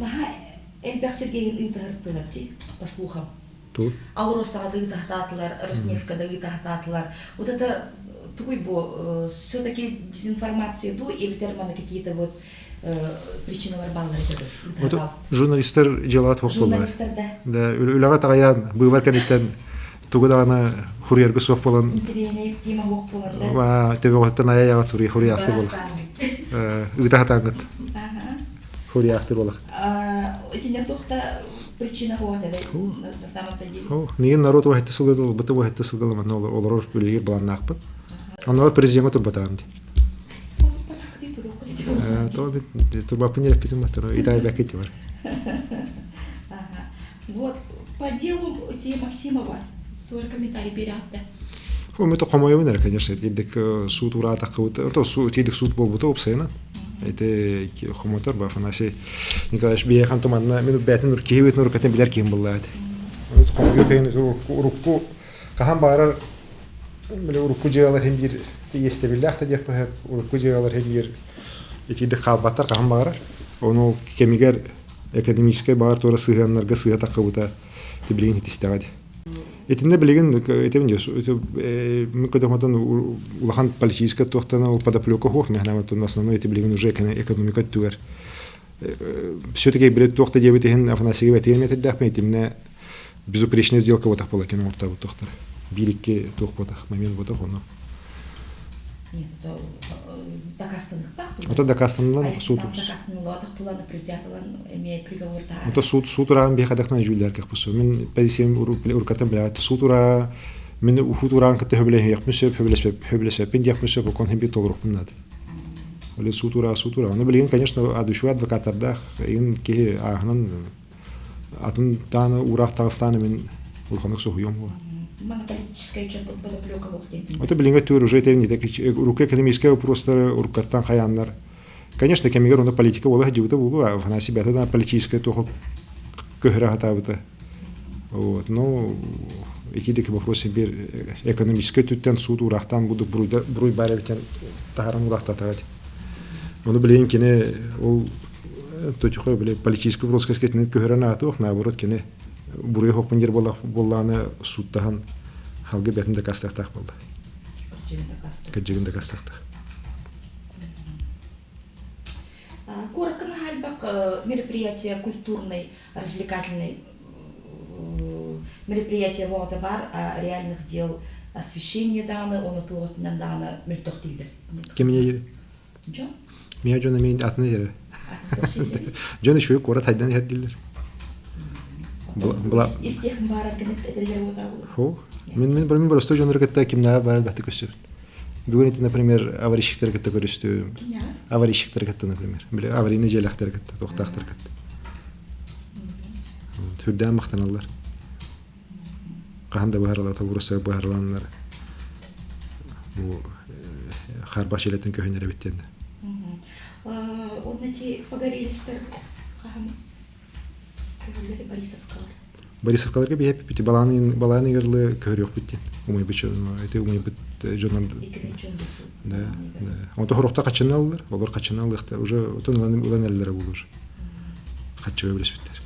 Наһаа элбэх сиргэ ыытаһыртылар дии, по слухам. Тугу? Алросаҕа да ыытаһатаатылар, Роснефтька да ыытаһатаатылар. Вот это тугуй бу все-таки дезинформация дуу, эбэтэр маны какие-то вот причиналар бааллар этэ Вот журналистар дьыалаҕа туох буолла? Журналистар да. Да, үлэҕэ таҕайаан быыбар кэнниттэн тугу даҕаны хуруйарга суох буолан интэриэһинэй тема суох буолан да ва төбөҕүттэн айа-айаҕа суруй хуруйаахтыр буолла. Ыыта хатааҥҥыт. Хуруйаахтыр буолла. Итиннэ туох да причина суох этэ на самом-то деле. Миигин народ уһатты сылы ылбыты уһатты сылы манна олорор үлэлиир былааннаахпыт. Онноор президеҥҥэ турбатаҕым дии. То турбаппын эппитим батыр итайбакки бар. Вот по делу те Максимова тоже комментарий берятта. Өмөтө хомойобун эрэ, конечно, тиирдик суут ураатаххыбыт, то тиирдик суут буолбута уопсайынан. Это хомотор ба Афанасий Николаевич биһиэхэн туманна мин бээтин киһи бээтин уруккатын билэр киһим буллаат. Хомойуу хайын урукку хаһан баарар били урукку дьыалалар иһин биир иэстэбиллээх да диэххэ сөп урукку дьыалалар иһин биир итиирдик хаалбаттар хаһан баҕарар. Ону ол кэмигэр экономическай баҕар туора сыһыаннарга сыыһа таххыбыта билигин итистэҕэ дии. Итиннэ билигин этим дии көтөхөтөн улахан политическай туохтан ол подоплека суох мэхнаматтан основной ити билигин уже экономика өттүгэр все-таки билет туох да диэбит иһин Афанасий этиэн этэрдээхпин итиннэ безупречная сделка ботах буола кини оҥортообут туохтара биир-икки туох ботах момент ботах ону Нет, это дакаастаныахтаах Ото дакаастанылан суут дакаастанылаатах булан предъяталан эмиэ приговор Ото суут суут ураан биэхадахна дьүүллэр кэхпусу мин позициям уруккатын билээт суут ураа мин уһут ураан кытта хөбүлэһиэхпин сөп хөбүлэспэппин диэхпин сөп окон хин бир толоруохпун наада Оле суут ураа суут ураа. Ону билигин, конечно, адышуа адвокаттардаах игин киһи ааһынан атын тааны уураах таҕыстааны мин улаханнык соһуйуом буо. Монополическай дьон подоплека буох диэн. Это билиҥҥэ түөр уже это урукку экономическай вопростары уруккаттан хайааннар. Конечно, кэмигэр онно политика буола сылдьыбыта буолуо, Афанасий бэйэтэ да политическай туоху көһөрө сатаабыта. Вот, ну, итидик вопрос бир экономическай түттэн суут уураахтаан будук буруй баар эбитен таһаран уураахтаатаҕа Ону билигин кини ол Тотюха били политический вопрос кэскэтинэн көһөрөн аатыах, наоборот кини буруйа хоппун дир буоллааны сууттаһан халгы бэтин дакаастыахтаах буолла. Кырдьыгын дакаастыахтаах. Куоракка наһаа мероприятие культурный, развлекательный мероприятие боҕото бар, а реальных дел освещение даҕаны, ону туоҕутунан даҕаны мөлтөх дииллэр. Кимне Дьон? Мия дьон эмиэ атын иһэрэ. Дьон үчүгэй куорат хайдан иһэр дииллэр. Истиэхин баарар гынып этэллэр буолла. Хо. Мин мин мин просто дьоннору кытта кимнээҕэ баар элбэхтик көрсөбүн. Бүгүн ити, например, аварийщиктары кытта көрүстүм. Аварийщиктары кытта, например. Били аварийный дьиэлээхтэри кытта, туохтаахтары кытта. Түрдээн махтаналлар. Хаһан да быһарылата урусса быһарыланнар бу харбаш илэтин көһүнэр эбит диэн. Онно ти погорелистер хаһан көһөллөр Борисовкалар. Борисовкаларга биһэппит балааны балааны ырлы көһөрүөхпүт диэн. Умайбыт ити умайбыт дьоннор да да. Онто хорохто хаччыналлар, олор хаччыналлыахтар уже отон ылан ылан эрэллэрэ буолур. Хаччыга билеспиттэр.